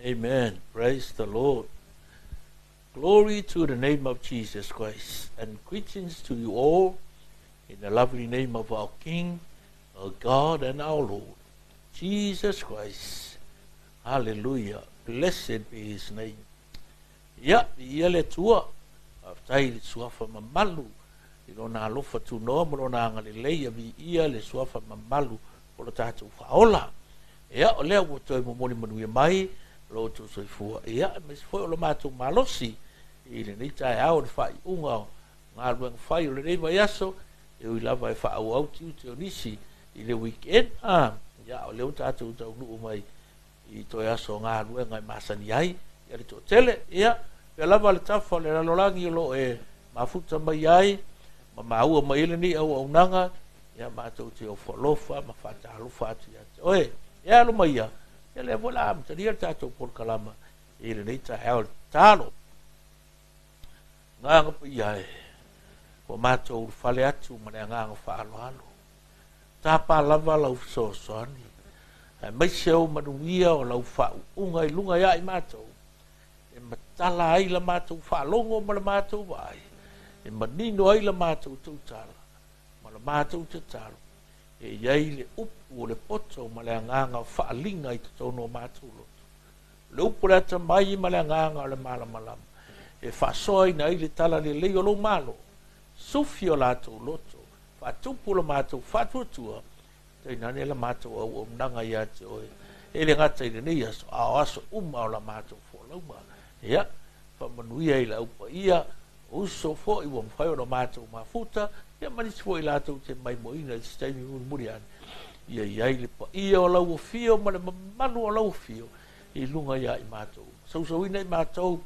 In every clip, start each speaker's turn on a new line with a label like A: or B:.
A: Amen. Praise the Lord. Glory to the name of Jesus Christ. And greetings to you all in the lovely name of our King, our God, and our Lord, Jesus Christ. Hallelujah. Blessed be his name. Ia, viia le Atua, faafetai i le Suafa mamalu i Lona alofa tunoa ma Lona agalelei, ia viia le Suafa mamalu o lo tatou Faaola. Ia, o lea ua toe momoli manuia mai lo outou soifua, ia, aemaise foi o lo matou malosi i lenei taeao i le faaiuga o galuega fai o lenei vaiaso, e ui lava e faaauau tiute o nisi i le weekend, a, ia, o lea ua tatou taunuu mai i toe aso o galuega e masani ai ia le toatele. Ia, pea lava le tafa o le lalolagi o lo o e mafuta mai ai ma maua mai ai lenei auaunaga, ia matou te ofo alofa ma faatalofa atu ia te oe. Ia alo mai ia, ia lea foi o le a amatalia le tatou polokalama i lenei taeao i le tatalo. Agaga Paia e, ua matou ulufale atu ma le agaga faaaloalo. Tapa lava lau fesoasoani, aemaise ou manuia o lau faauuga i luga ia i matou, e matala ai la matou faalogo ma la matou vaai, e manino ai la matou tautala ma la matou tatalo, e i ai le upu o le poto ma le agaga faaliga i totonu o matou loto. O le upu o le atamai ma le agaga o le malamalama, e faasoaina ai le talalelei o lou Malo, sufi o latou loto, Faatupu lo matou faatuatua, tainane la matou auaunaga ia te oe, e le gata i lenei aso, a o aso uma o la matou folauga. Ia, faamanuia i le au paia, o uso foi ua mafai ona matou mafuta, ia ma nisi foi latou te maimoaina i se taimi mulimuli ane, ia i ai le paia o lau afio ma le mamalu o lau afio i luga ia i matou uma. Sausauina i matou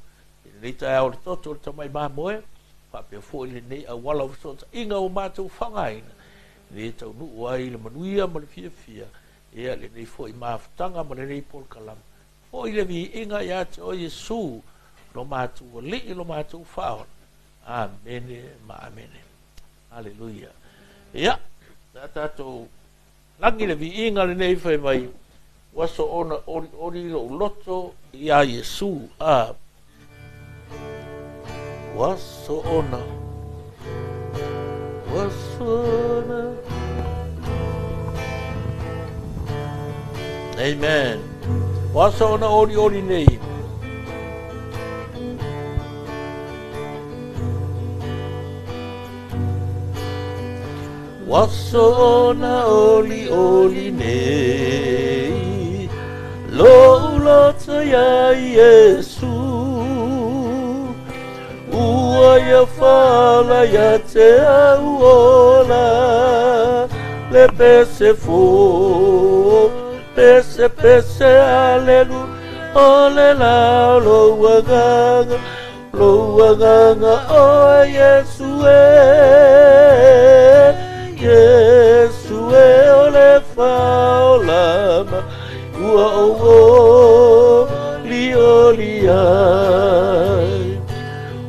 A: i lenei taeao o le toto o le tamai mamoe, faapea foi lenei auala o fesootaiga ua matou faaaogaina, ina ia taunuu ai le manuia ma le fiafia, ia lenei foi mafutaga ma lenei polokalama. Foi le viiga ia te oe Iesu, lo matou Alii, lo matou Faaola. Amene ma amene. Aleluia. Ia, sa tatou lagi le viiga lenei fai mai, ua soona olioli lou loto iā Iesu. A. Ua soona, ua soona. Amen. Ua soona olioli nei. Ua soona olioli nei lou loto iā Iesu, ua ia faaola ia te au ola le pese fou, pese pese alelu o le la o lou agaga. Lou agaga oe Iesu e, Iesu e o le faaolama ua ou olioli ai.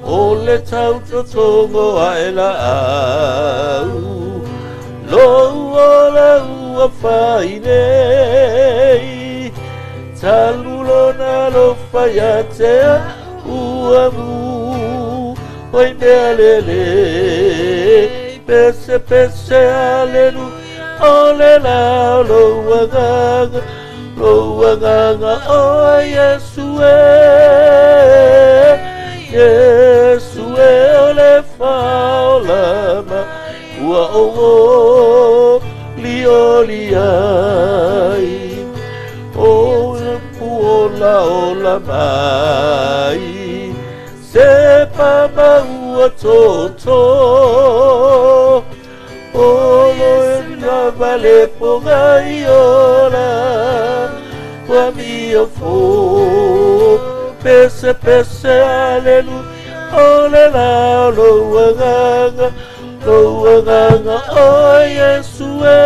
A: O le tautotogo ae la au, lou ola ua fai nei, talu lona alofa ia te au. Ua mu oi mea lele pese pese alelu o le la o lou agaga lou agaga oe Iesu e Iesu e o le faaolama ua ou olioli ai o Ola ola mai se pa maua toto Olo e na vale ponga i ola Ua mia fo pese pese alelu O le la o lou agaga Lou agaga o Iesu e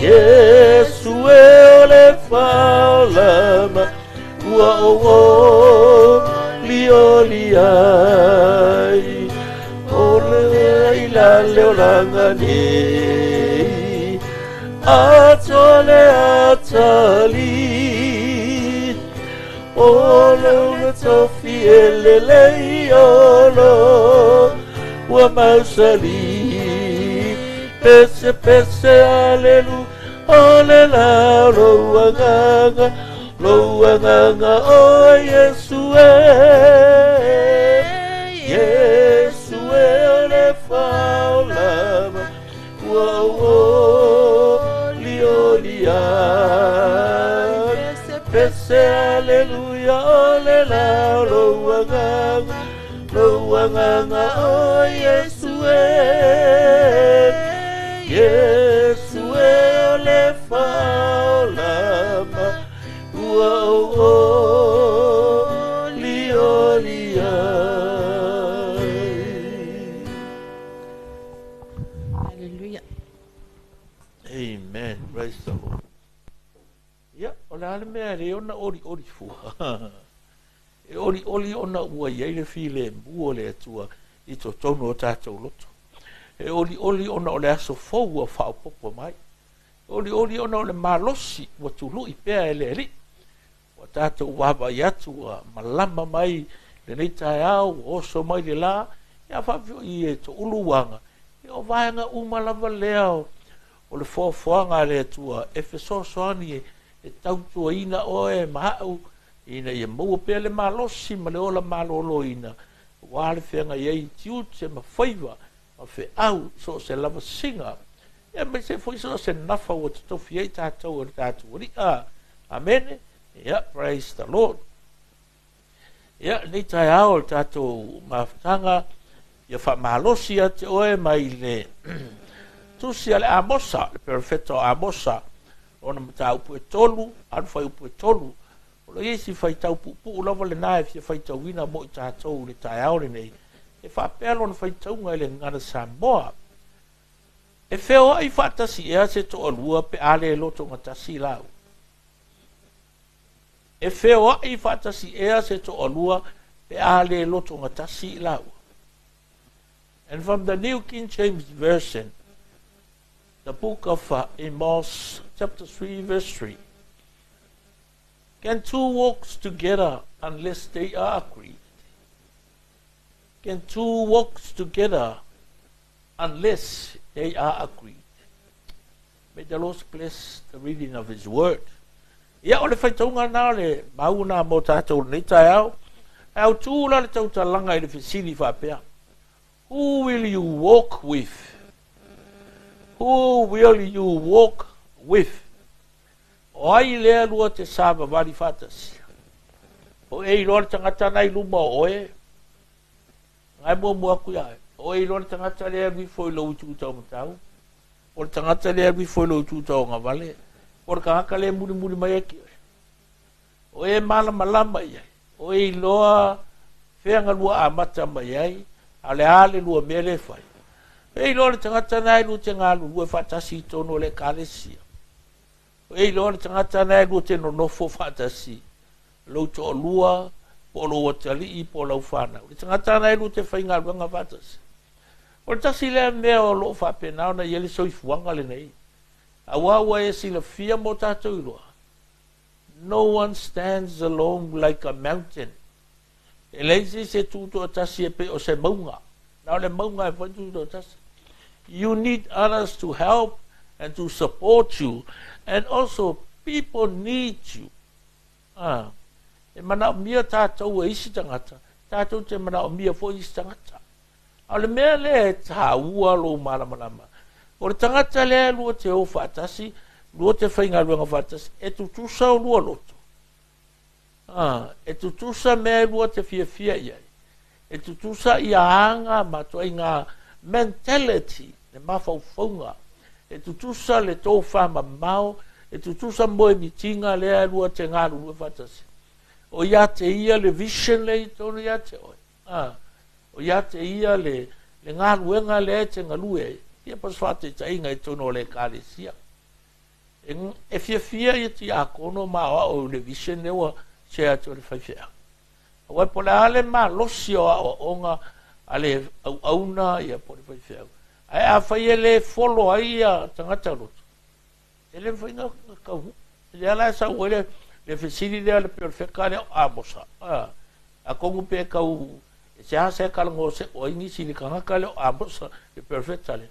A: Iesu e o le faaolama ua ou olioli ai O le ai la le olaga nei Atoa le atalii. O lou le tofi e lelei o lo ua mausali. Pese pese alelu o le la o lou agaga, lou agaga o Iesu e. Iesu e o le faolama ua ou olioli ai. Pese aleluia o le la o lou agaga, lou agaga o Iesu e. Iesu e o le faolama ua ou olioli ai.
B: Hallelujah.
A: Amen. Praise the Lord. Ia, o le a le mea e lē ona olioli fua? E olioli ona ua i ai le filemu o le Atua i totonu o tatou loto. E olioli ona o le aso fou ua faaopoopo mai. E olioli ona o le malosi ua tului pea e le Alii. Ua tatou vaavaai atu ua malama mai lenei taeao, ua oso mai le la, ia faafoi e toulu uaga. Ia o vaega uma lava lea o le foafoaga a le Atua e fesoasoani e tautuaina oe ma au ina ia maua pea le malosi ma le ola malōlōina aua le feagai ai i tiute ma faiva ma feau so o se lavasiga ia aemaise foi so o se nafa ua totofi ai tatou e le tatou Alii. Amene. Ia, praise the Lord. Ia, lenei taeao o le tatou mafutaga, ia faamalosi ia te oe mai le tusi a le Amosa, le perofeta o Amosa, ona mataupu e 3, alu fuaiupu e 3. O lo o i ai si faitau puupuu lava lena e fia faitauina mo i tatou i le taeao lenei. E faapea lona faitauga i le Gagana Samoa. E feoai faatasi ea se toalua pe a le lotogatasi laua? E feoai faatasi ea se toalua pe a le lotogatasi laua? And from the New King James Version, the book of Amos, chapter 3, verse 3. Can two walk together unless they are agreed? Can two walk together unless they are agreed? May the Lord bless the reading of His word. Ia, o le faitauga na o le mau na mo tatou lenei taeao. E autū la le tautalaga i le fesili faapea. Who will you walk with? Who will you walk with? O ai lea lua te savavali faatasi? O e iloa le tagata na i luma o oe? Ngai muamua aku ia oe. O e iloa le tagata lea e alu ifo i lou itu taumatau? O le tagata lea e alu ifo i lou itu tauagavale? O le tagata lea e mulimuli mai ai ki oe? O e malamalama i ai? O e iloa fea galua amata mai ai, a o le a le lua mea lea e fai? E iloa le tagata na e lua te galulue faatasi i totonu o le ekalesia? O e iloa le tagata na e lua te nonofo faatasi, lou toalua, po o lou atalii, po o lau fanau? Le tagata na e lua te faigaluega faatasi? O le tasi lea mea o loo faapena ona i ai le soifuaga lenei. Auā ua e silafia mo tatou iloa. No one stands alone like a mountain. E leai se isi e tu toatasi e pei o se mauga. Na o le mauga e mafai ona tu toatasi. You need others to help and to support you, and also people need you. Ah, e manaomia tatou e isi tagata, tatou te manaomia foi isi tagata. A o le mea lea e taua lou malamalama, o le tagata lea e lua te o faatasi, lua te faigaluega faatasi, e tutusa o lua loto. Ah, e tutusa mea e lua te fiafia i ai. E tutusa ia aga ma ituaiga mentality, le mafaufauga. E tutusa le tofamamao, e tutusa moemitiga lea e lua te galulue faatasi. O ia te ia le vision lea i totonu ia te oe. Ah, o ia te ia le galuega lea e te galue ai. Ia po o se faataitaiga i totonu o le ekalesia. E fiafia ia tiakono ma aoao i le vision lea ua share atu e le faifeau. Aua po o le a le malosi o aoaoga a le auauna ia po o le faifeau. Ae afai e le follow ai ia tagata loto, e le mafai ona taunuu. Lea la e sau ai le Le fesili lea le pei o le feka lea o Amosa. Atonu pe tau e seasea e talanoa seo ai nisi i le tagata lea o Amosa le perofeta lea.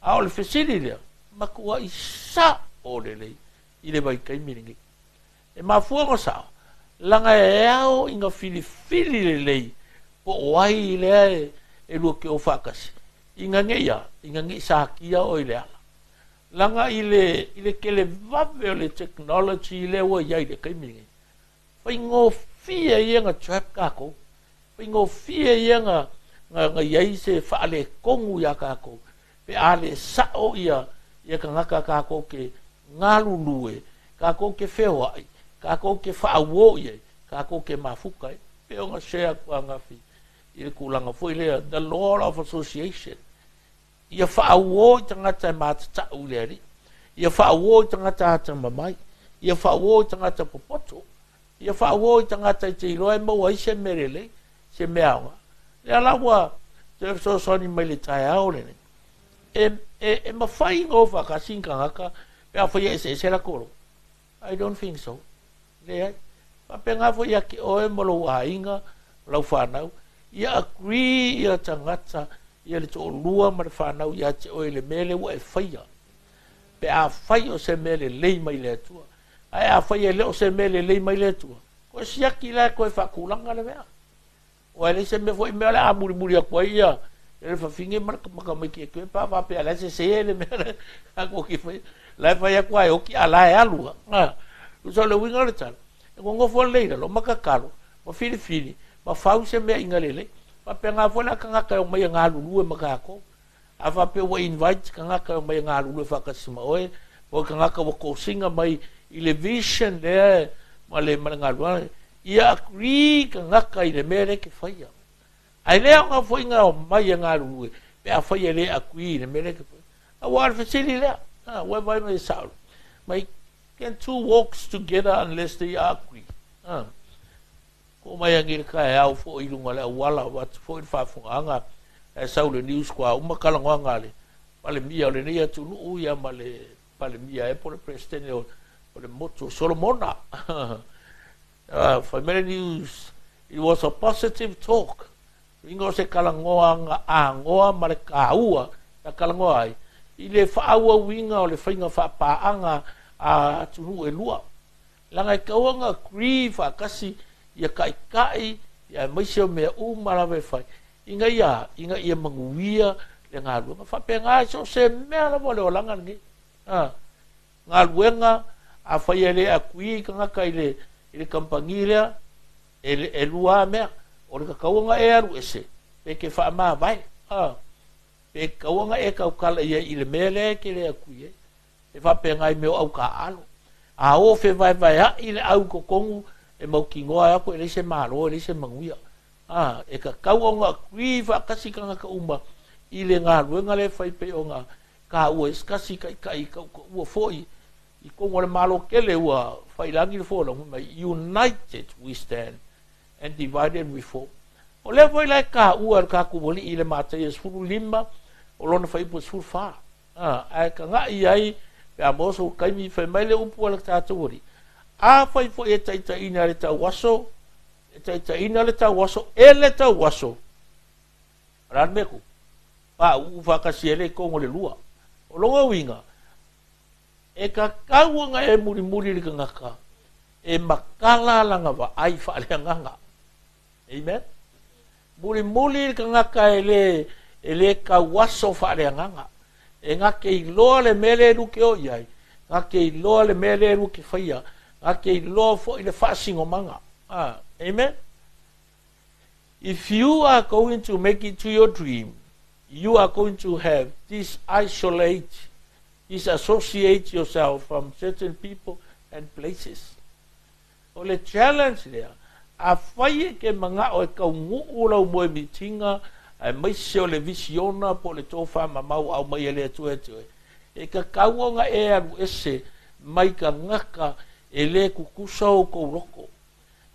A: A o le fesili lea, matuai sao lelei i le vaitaimi lenei. E mafua ona sao, leaga e ao ina filifili lelei po o ai lea e lua te o faatasi, ina ne i a, ina ne i satia oe i le ala. Leaga i le, i le televave o le technology lea ua i ai i le taimi lenei, faigofie ia na trap tatou, faigofie ia na, na, na i ai se faaletonu iā tatou, pe a le sao ia, ia tagata tatou te galulue, tatou te feoai, tatou te faauo i ai, tatou te mafuta ai. Pei ona share atu ananafi i le tulaga foi lea, the law of association. Ia faauo i tagata e matatau i le Alii. Ia faauo i tagata atamamai. Ia faauo i tagata popoto. Ia faauo i tagata e te iloa e maua ai se mea lelei, se mea aoga. Lea la ua toe fesoasoani mai i le taeao lenei. E, e, e mafai ona o faatasi ni tagata pe afai e eseese latou loto? I don't think so. Leai. Faapena foi ia te oe ma lou aiga, ma lau fanau, ia agree ia tagata, ia le toalua ma le fanau ia te oe i le mea lea ua e faia. Pe afai o se mea lelei mai le Atua. Ae afai e le o se mea lelei mai le Atua, toe siaki la e toe faatulaga le mea. Aua e leai se mea foi mea o le a mulimuli atu ai ia le fafine ma le tamaiti e toe pa faapea la e sese le mea la tatou te faia. La e fai atu lava e oti a la e alu lava. A, tusa o le uiga o le tala, e nonofo lelei i lalo ma tatalo ma filifili ma fau se mea ina lelei. Faapena foi la tagata e omai e galulue ma tatou. A faapea ua invite tagata e omai e galulue faatasi ma oe, po o tagata ua tosina mai i le vision lea ma le ma le galuega, ia agree tagata i le mea lea e te faia. Ae le aoga foi na omai e galulue pe afai e le agree i le mea lea e te faia. Aua o le fesili lea, ua e vaai mai e sao mai, can two walks together unless they are agree? Koo mai anei le taeao foi i luga o le auala, avatu foi le faafofogaaga ae sau le news kua uma talanoaga a le Palemia o lenei atunuu ia ma le Palemia ea po o le President o le motu o Solomona. Fai mai le news, it was a positive talk. Uiga o se talanoaga agoa ma le taua na talanoa ai i le faaauauina o le faiga faapaaga a atunuu e lua. Leaga e tatau ona agree faatasi ia taitai ia aemaise o mea uma lava e fai ina ia ina ia manuia le galuega. Faapena so o se mea lava o le olaga lenei. A, galuega afai e le agree tagata i le i le kamupani lea, e, e lua lava mea, o le tatau ona e alu ese pe ke faamavae. A, pe tatau ona e tautala i ai i le mea lea e te le agree ai. E faapena i mea o autaaalo. A o fevaevaeaʻi le au i totonu, e mautinoa ai aku e leai se Malo, e leai se manuia. A, e tatau ona agree faatasi tagata uma i le galuega lea e fai pei ona taua ai se tasi taitai tautaua foi i totonu o le Malo tele ua faiilagi le folauga mai, United we stand and divided we fall. O lea foi la e taua e le tatou Alii i le Mataia 15 o lona fuaiupu 14. A, ae tagaʻi ai pe a maua sou taimi, fai mai le upu a le tatou Alii, Afai foi e taitaiina le tauaso, e taitaiina le tauaso e le tauaso, o le a le mea tupu? Pauu faatasi ai le tonu o le lua. O lona uiga, e tatau ona e mulimuli le tagata e matala lana vaai faaleagaga. Amen. Mulimuli le tagata e le, e le tauaso faaleagaga. E na te iloa le mea lea e lua te o i ai, na te iloa le mea lea e lua te faia, na te iloa foi le faasinomaga. Ah, amen. If you are going to make it to your dream, you are going to have disolate, disassociate yourself from certain people and places. O le challenge lea, afai e ke manao e taunuu lau moemitiga aemaise o le visiona po o le tofamamao ua aumai e le Atua ia te oe, e tatau ona e alu ese mai tagata e le tutusa outou loto.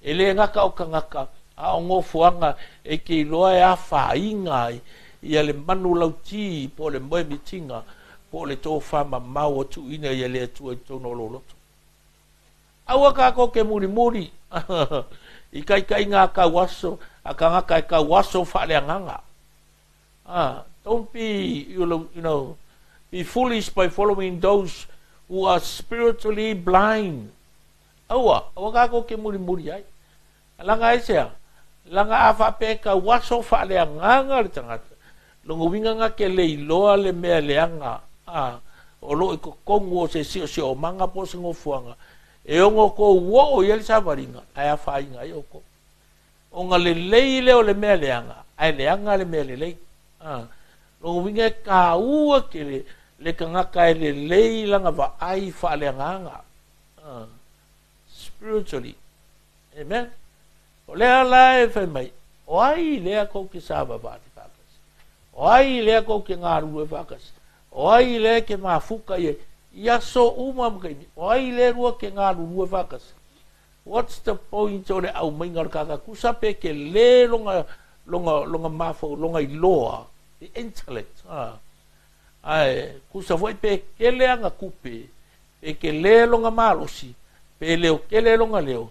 A: E le gata o tagata, a o nofoaga e te iloa e afaina ai ia le manulauti po o le moemitiga po o le tofamamao ua tuuina ia le Atua i totonu o lou loto. Aua kākou ke mulimuli i taitaiga a tauaso a tagata e tauaso faaleagaga. Don't be, you know, be foolish by following those who are spiritually blind. Aua, aua kākou ke mulimuli ai. Laga aisea? Laga a faapea e tauaso faaleagaga le tagata, lona uiga na te le iloa le mea leaga a o lo o i totonu o se siosiomaga po o se nofoaga e ono tou oo i ai le savaliga ae afaina ai outou. Ona lelei lea o le mea leaga ae leaga le mea lelei. A, lona uiga e taua tele le tagata e lelei lana vaai faaleagaga. A, spiritually. Amen. O lea la e fai mai, o ai lea kou te savavali faatasi? O ai lea kou te galulue faatasi? O ai lea e te mafuta i ai i aso uma ma taimi? O ai lea lua te galulue faatasi? What's the point o le aumaiga o le kakatusa pe tele lona, lona, lona mafau, lona iloa, the intellect, ah. Ae tusa foi pe tele ana tupe, pe tele lona malosi, pe leo tele lona leo,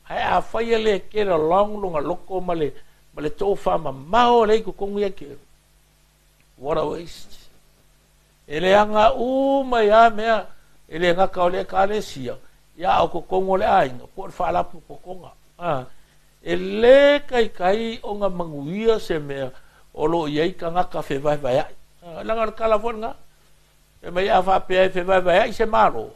A: ae afai e le get along lona loko ma le, ma le tofamamao lea i totonu ia te oe, what a waste. E leaga uma ia mea, e le gata o le Ekalesia, ia a o totonu o le aiga, po o le faalapotopotoga. A, e le taitai ona manuia se mea o lo o i ai tagata fevaevaea'i. A, leaga o le tala foi lena, fai mai a faapea e fevaevaea'i se Malo,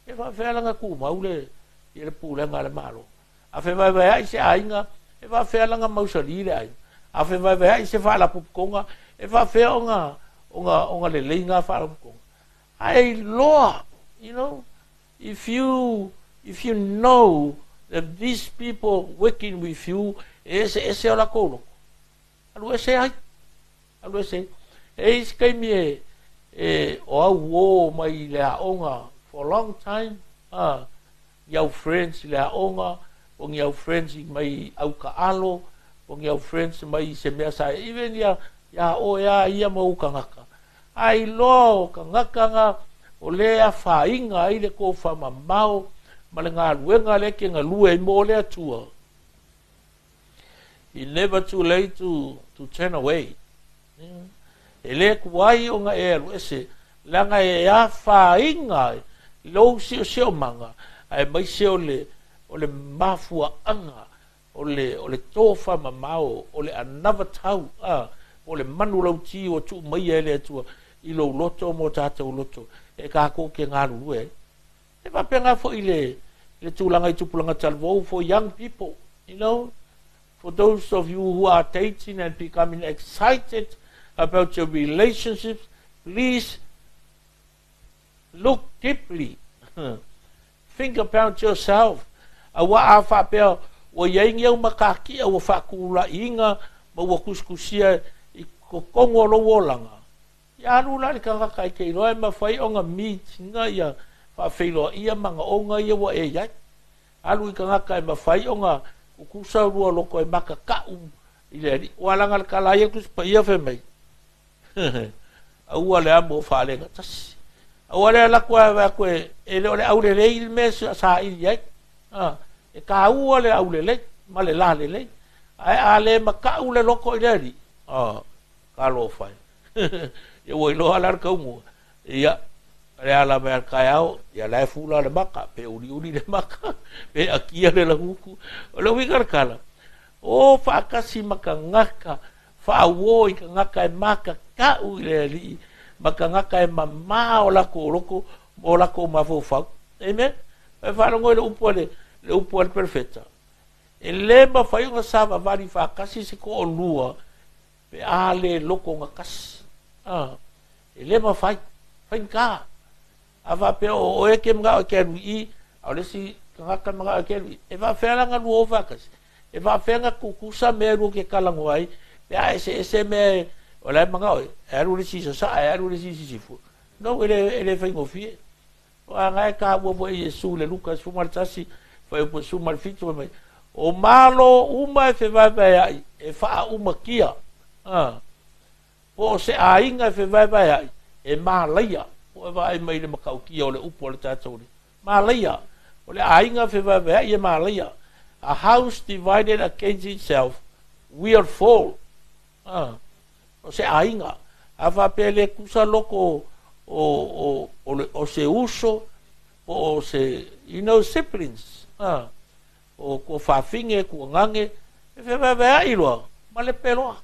A: e faapefea lana tumau le, ia le pulega a le Malo. A fevaevaea'i se aiga, e faapefea lana mausali le aiga. A fevaevaea'i se faalapotopotoga, e faapefea ona, ona, ona lelei na faalapotopotoga. Ae iloa, you know, if you, if you know that these people working with you, e eseese o latou loto, alu ese ai, alu ese ai. E i ai se taimi e, e, o au uō mai i le aoga for a long time, a, ni au friends i le aoga, po ni au friends i mai au taalo, po ni au friends mai i se mea sa even ia, iā oe a ia ma ou tagata. A iloa o tagata na o lea e afaina ai le tofamamao ma le galuega lea e te galue ai mo le Atua. It never too late to, to turn away. E le tuai ona e alu ese, leaga e afaina ai lou siosiomaga, aemaise o le, o le mafuaaga o le, o le tofamamao, o le anavatau, a, po o le manulauti ua tuu maia e le Atua i lou loto ma o tatou loto e kākou ke galulue ai. E faapena foi le, le tulaga i tupulaga talavou for young people, you know, for those of you who are dating and becoming excited about your relationships, please look deeply. Think about yourself. Aua a faapea ua i ai ni au mataki'a ua faatula'iina ma ua tusitusia i totonu o lou olaga, ia alu la le tagata e te iloa e mafai ona meet ina ia faafeiloaia manaoga ia ua e i ai. Alu i tagata e mafai ona tutusa lua loto e makaka'u i le Alii. Ua laga le tala ai a le Tusi Paia fai mai, Aua le amo o faalega tasi. Aua le alu atu ae vaai atu e le o le aulelei le mea e saili ai. E taua le aulelei ma le lalelei. Ae a le makaʻu le loko i le Alii, talofa e. Ia ua iloa la le taumua. Ia, le ala mai a le taeao, ia la e fula le maka, pe uliuli le maka, pe akia le lagutu. O le uiga o le tala, o faatasi ma tagata, faauo i tagata e makaka'u i le Alii, ma tagata e mamā o latou loto ma o latou mafaufau. Amen? E faalogo i le upu a le, le upu a le perofeta, e lē mafai ona savavali faatasi se toalua pe a le loto gatasi. A, e lē mafai, faigata. A faapea o oe e te manao e te alu i i, a o le isi tagata e manao e te alu i i, e faapefea la ona lua o faatasi? E faapefea ona tutusa mea e lua te talanoa ai pe a eseese mea o la e manao ai, e alu le isi i sasae, e alu le isi i sisifo? No, e le, e le faigofie. Aua na e taua foi e Iesu i le Luka 11, fuaiupu 17, fai mai, O Malo uma e fevaevaeaʻi, e faaʻumakia. A, po o se aiga e fevaevaeaʻi, e malaia. Po e vaai mai i le matautia o le upu a le tatou Alii. Malaia. O le aiga fevaevaea'i e malaia. A house divided against itself will fall. A, o se aiga. A faapea e le tusa loko o se uso po o se, siblings. A, o tuafafine, tuagage, e fevaevaea'i loa ma le peloa.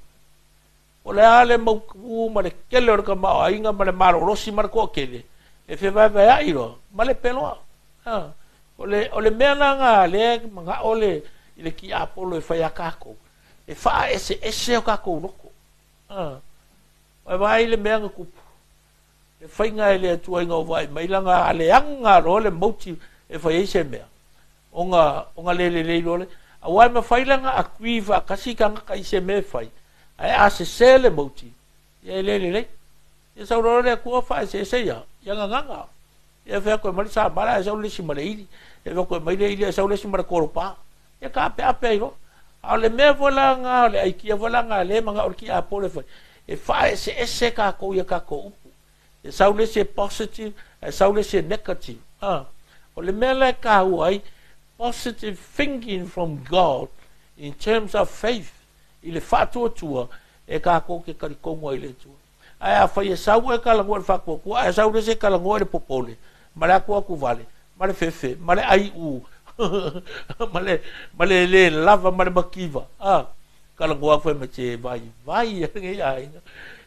A: O le a le mautu ma le tele o le tamaoaiga ma le malolosi ma le toatele, e fevaevaea'i loa ma le peloa. A, o le mea lena lea mana'o le i le tiapolo e fai a tatou, e faaeseese o tatou loko. A, e vaai le mea na tupu le faiga e le Atua ina o vaai mai laga aleaga loa le motive e fai ai se mea ona le lelei loa le auā e mafai lana agree faatasi tagata i se mea e fai, ae a sesē le motive, ia e le lelei. Ia sau loa le Atua faaeseese ia gagaga. Ia fai atu e mai le samala ae sau le isi ma le ili, e fai atu e mai le ili ae sau le isi ma le tolopā. Ia taapeape ai loa. A o le mea foi la o le aikia foi la lea manao le tiapolo e fai, e faaeseese tatou ia tatou upu. E sau le isi e positive ae sau le isi e negative. A, o le mea la e taua ai positive thinking from God in terms of faith i le faatuatua e tatou te talitonu ai i le Atua. Ae afai e sau e talanoa i le faatuatua ae sau le isi e talanoa i le popole ma le atu vale ma le fefe ma le aiu ma le lē lava ma le mativa. A, talanoa atu e ma te vaivai lenei aiga,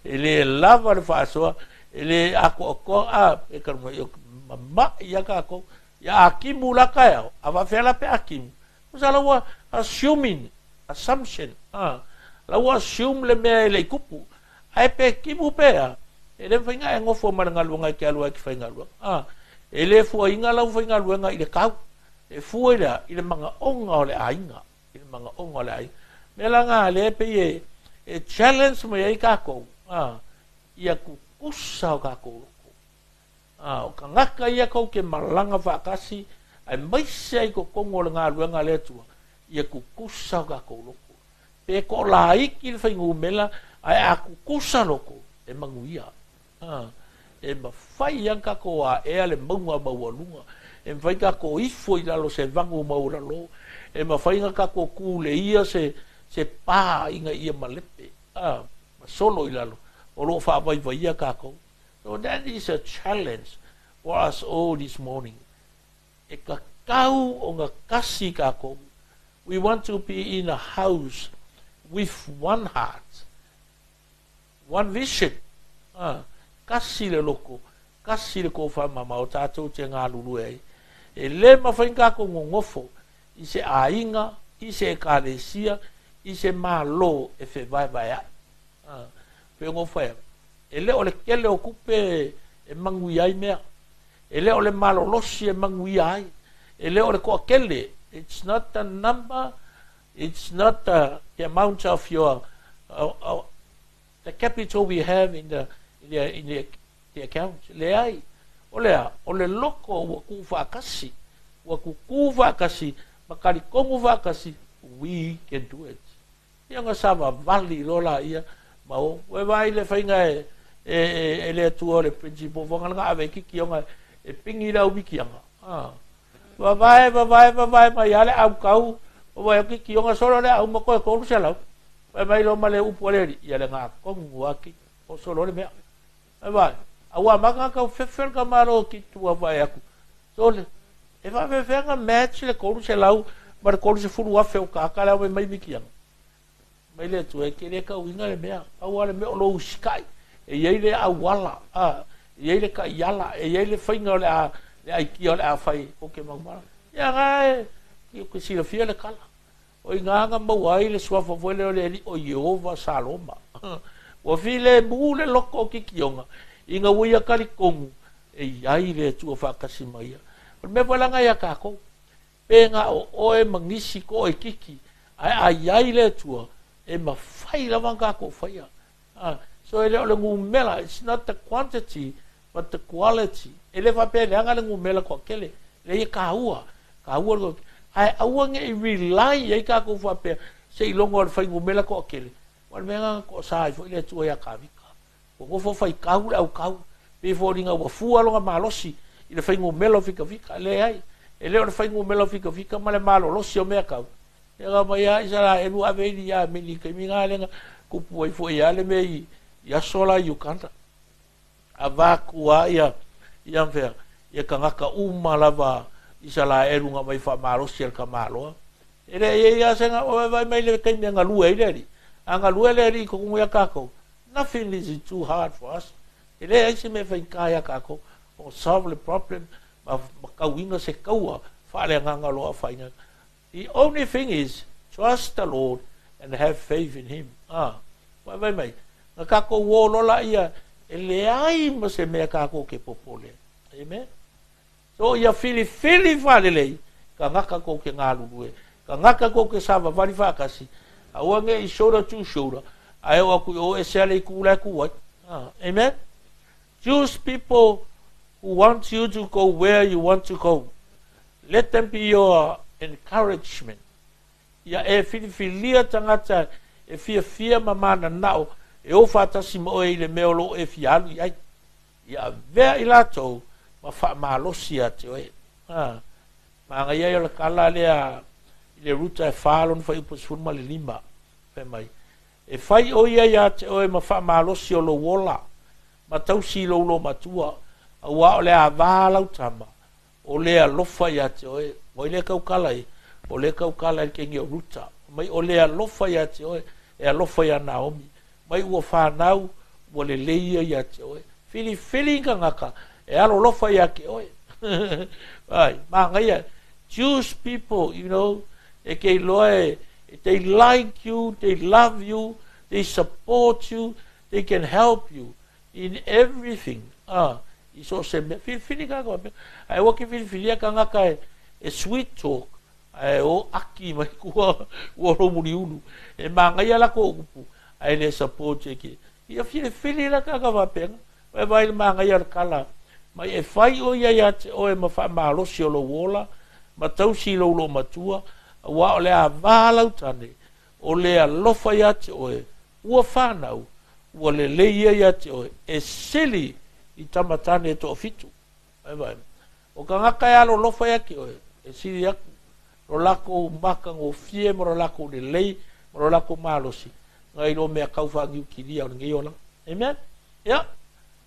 A: e lē lava le faasoa, e lē atoatoa. A, e talanoa mama'i ia tatou. Ia a kimu la taeao, a faafefea la pe a kimu sa la ua assuming assumption. A, la ua assume le mea e le'i tupu, ae pe kimu pea e le mafai e gofo ma le galuega e te alu ai ke faigaluega. A, e lē fuaina lau faigaluega i le kau, e fua i le i le magaoga o le aiga, i le magaoga o le aiga. Mea laga lea pei e challenge mai ai takou, a, ia tutusa o takou loko. A, o tagata ia kou ke malaga faatasi ae maise ai totonu o le galuega a le Atua, ia tutusa o takou loko. Pe toalaiti le fuainumera, ae a tutusa loko e manuia. A, e mafai a tatou aʻea le mauga maualuga, e mafai tatou ifo i lalo se vagu maualalo, e mafai na tatou kuleia se pā ina ia malepe, a, ma solo i lalo o loo faavaivaia takou. So that is a challenge for us all this morning. E tatau ona kasi takou. We want to be in a house with one heart, one vision. Ah, kasi le loko, kasi le tofa mamao tatou te galulue ai. E lē mafai takou gogofo i se aiga, i se ekalesia, i se mālō e fevaevaea'i. Ah, pe gofo ai. E lē o le tele o tupe e manuia ai mea. E lē o le malolosi e manuia ai. E lē o le toatele. It's not the number, it's not the amount of your the capital we have in the account. Leai. O lea, o le loko ua tuufaatasi, ua kukū faatasi, ma talitonu faatasi, we can do it. Ia ga savavali loa laia ma o. Ua vaai le faiga e le Atua o le principle fagalaga ave kikioga e pingi le au mikiaga. Ah. Vavae, vavae, vavae mai a le aukau, o vai o kikioga solo le au ma koe 300. Vai mai lo ma le upu a le Alii, ia le gakonu aki, o solo le mea. Vai vai, auā maka kau fefe le tamalo ki tua vai aku. Sole, e faafefeaga match le 300 ma le 30,000 o kaka le au mai mikiaga. Mai le Atua e ke le kauiga le mea, aua le mea o lou usikai. E iai le auala, a, e iai le taiala, e iai le faiga o le a le aikia o le a fai o ke maumala. Ia ga e, ke silafia le kala. O i gā maua ai le suafa foi lea o le Alii o Ieova Saloma. Ua filemu le loko o kikioga, ina ua ia talitonu, e iai le Atua faatasi ma ia. O le mea foi laga ia takou, pe ga o oe ma nisi ko e kiki, ae a iai le Atua, e mafai lava ona takou faia. Ah, so e le o le numera, it's not the quantity, but the quality. E le faapea leaga le numera toatele, le ia kāua, kāua le ae aua ne'i rely ai takou faapea se iloga o le fuainumera toatele. O le mea na toasa ai foi le Atua ia Kavika. Ua nofo faitau le aukau, pei foliga ua fua lona malosi i le fuainumera o fikafika. Leai. E le o le fuainumera fikafika ma le malolosi o mea kau. Ia ka mai lava Isaraelu ave i Iameni i taimi na lea na tupu ai foi lava le mea i aso la i Uganda. Avatu lava ia ia fea ia tagata uma lava Isaraelu na aumai faamalosi e le tamaloa. E le i ai lava se vaai mai le taimi e galue ai le Alii. A galue le Alii i totonu ia tatou, nothing is too hard for us. E leai se mea e faigata ia tatou o solve le problem ma tauina se taua faaleagaga o lo o afaina. The only thing is trust the Lord and have faith in him. Ah, vaai mai, na tatou o loa laia e leai ma se mea tatou te popole ai. Amen. So ia filifili faalelei tagata tou te galulue, tagata tou te savavali faatasi, aua ne i shoulder to shoulder, ae oo atu i o ese lava le itu la e tu ai. Ah, amen. Choose people who want you to go where you want to go. Let them be your encouragement. Ia e filifilia tagata e fiafia ma mananao e o faatasi ma oe i le mea o lo o e fia alu i ai. Ia avea i latou ma faamalosi ia te oe. Ha. Manaia ia o le tala lea i le Ruta e 4 lona fuaiupu 15. Fai mai, E fai ʻo ia iā te oe ma faamalosi o lou ola, ma tausi i lou loomatua, auā o le a vā lau tama, o le alofa iā te oe. Ua i le taukala i, o le taukala i le kegi o Ruta. Mai o le alofa iā te oe, e alofa iā Naomi. Mai ua fanau, ua lelei ia iā te oe. Filifili i tagata e alolofa iā te oe. Ai, manaia, choose people, you know, e ke iloa e, they like you, they love you, they support you, they can help you in everything. Ah, i so o se mea. Filifili tagata faapea. Ae aua ke filifilia tagata e sweet talk, ae o aki mai tua ua lou muliulu. E manaia lakou upu, ae le support e ke. Ia filifili la tagata faapena. Vae vaai le manaia o le tala mai e fai ʻo ia iā te ʻoe ma faamalosi o lou ola, ma tausi i lou loomatua, auā o le a vā lau tane, o le alofa iā te ʻoe, ua fanau, ua lelei ia iā te ʻoe, e sili i tama tane e toafitu. Vae vaai. O tagata e alolofa iā te ʻoe, e sili aku lo lakou makagofie ma lo lakou lelei ma lo lakou malosi nai lo mea kau faaniukilia o lenei olaga. Amen. Ia,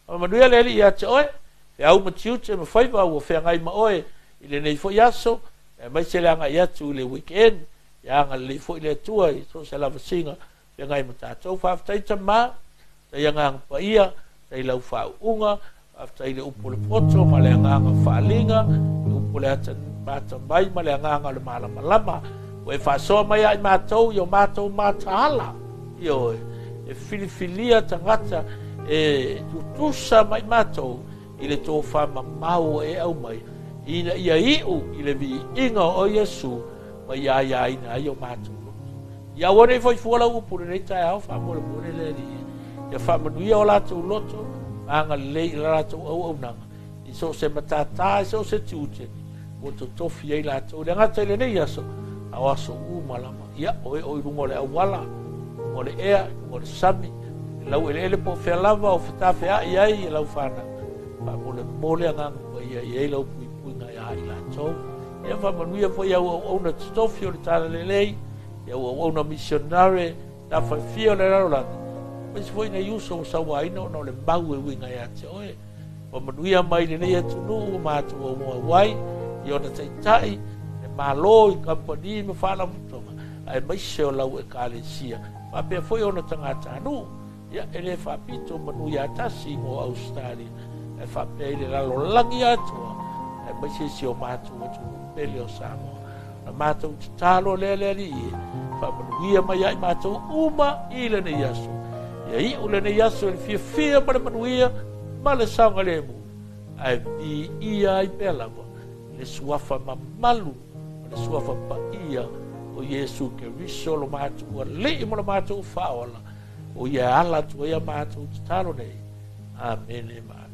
A: faamanuia le Alii ia te oe, feau ma tiute ma faiva ua feagai ma oe i lenei foi aso, aemaise le agai atu i le weekend, ia agalelei foi le Atua i so o se lavasiga feagai ma tatou. Faafetai Tama, faafetai Agaga Paia, faafetai lau faauuga, faafetai le upu o le poto ma le agaga faaliga, le upu o le ata atamai ma le agaga o le malamalama. Ua e faasoa mai ia i matou i o matou mataala, ioe, e filifilia tagata e tutusa ma i matou i le tofa mamao ua e aumai, ina ia iu i le viiga o Iesu ma ia aiaina ai o matou loto. Ia aua ne i faifua lau upu i lenei taeao, faamolemole le Alii, ia faamanuia o latou loto ma agalelei i la latou auaunaga, i so o se matātā, i so o se tiute, ua totofi ai latou. E le gata i lenei aso, a o aso uma lava. Ia, o e o i luga o le auala, luga o le ea, luga o le sami, le laueleele po o fea lava o fetafea'i ai e lau fanau, faamolemole Agaga Paia i ai lau puipuiga iā i latou. Ia faamanuia foi i au auauna totofi o le Talalelei, i au auauna misionare, tafafia o le lalolagi, aemaise foi nai uso ua sauaina ona o le mau e uiga ia te oe. Faamanuia mai lenei atunuu ua matou auau ai i ona taitai, le Malo, i kamupani ma faalapotopotoga, aemaise o lau Ekalesia, faapea foi ona tagatanuu. Ia, e le faapito manu ia tasi mo Ausetalia, ae faapea i le lalolagi atoa, aemaise si o matou atunuu pele o Samoa. Na matou tatalo lea le Alii e faamanuia mai ia i matou uma i lenei aso. Ia iu lenei aso i le fiafia ma le manuia ma le saogalemu, ae viia ai pea lava le suafa mamalu ma le suafa paia o Iesu Keriso lo matou Alii ma lo matou Faaola, o ia e ala atu ai a matou tatalo nei. Amene ma.